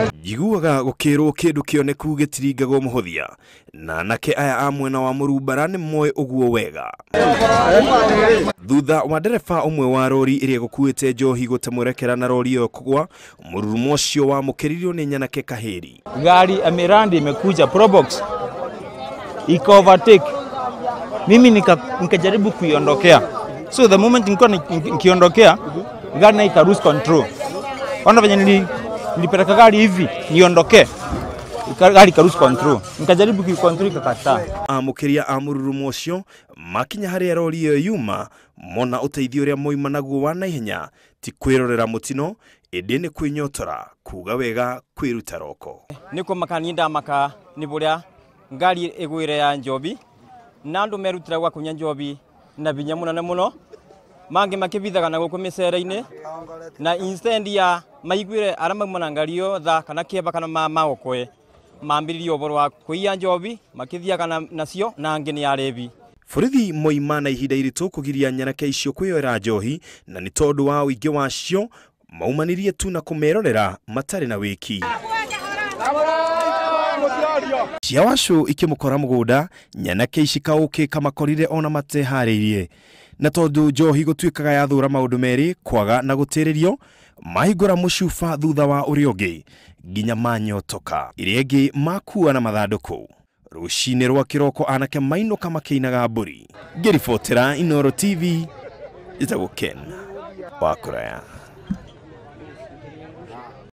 Njiguaga gũkĩrwo kĩndũ kĩoneku gĩtiringagwo mũhũthia, na anake aya a mwena wa Mũrumbara nĩ moĩ ũguo wega. Thutha wa ndereba ũmwe wa rori ĩrĩa ĩgũkuĩte njohi gũte mwerekera na rori ĩyo kũgwa, mũrurumo ũcio wamũkĩririo nĩ nyanake kahĩri. Gari ya Mirandi imekuja Probox ika overtake, mimi nikajaribu kuiondokea, so the moment nilikuwa nikiondokea gari na ika lose control. Ona venye nilipeleka gari hivi niondokee, gari ika lose control, nikajaribu kuicontrol ikakataa. Amũkĩria a mũrurumo ũcio makinya harĩa rori ĩyo yuma mona ũteithio ũrĩa moima naguo wa naihenya ti kwĩrorera mũtino ĩndĩ nĩ kwĩnyotora kuga wega kwĩruta roko. Nĩ kũmaka niĩ ndamaka nĩ bũrĩa ngari ĩgwĩre ya njobi na andũ merutĩra gwa kũnyua njobi na binya mũnene mũno, mangĩ makĩbithaga na gũkũ mĩcere-inĩ na instead ya maiguĩre arĩa mauma na ngari ĩyo tha kana kĩeba kana maokoe mambĩrĩrie ũboro wa kũiya njobi makĩthiaga nacio na angĩ nĩ arebi. Borithi moima na ihinda iritũ kũgiria nyanake icio kwĩyoera njohi na nĩ tondũ wa ũingĩ wacio maumanirie tu na kũmerorera matarĩ na wĩki. Cia wacũ ikĩmũkora mũgũnda, nyanake ici kaũkĩ kamakorire ona mateharĩirie. Na tondũ njohi gũtuĩkaga yathũra maũndũ merĩ, kwaga na gũtĩrĩrio, mahingũra mũcuba thutha wa ũrĩa ũngĩ nginya manyotoka, ĩrĩa ĩngĩ makua na mathandũkũ. Rũcinĩ rwa kĩroko anake mainũka makĩinaga mbũri. Ngĩribotera Inooro TV, njĩtagwo Ken Wakũraya.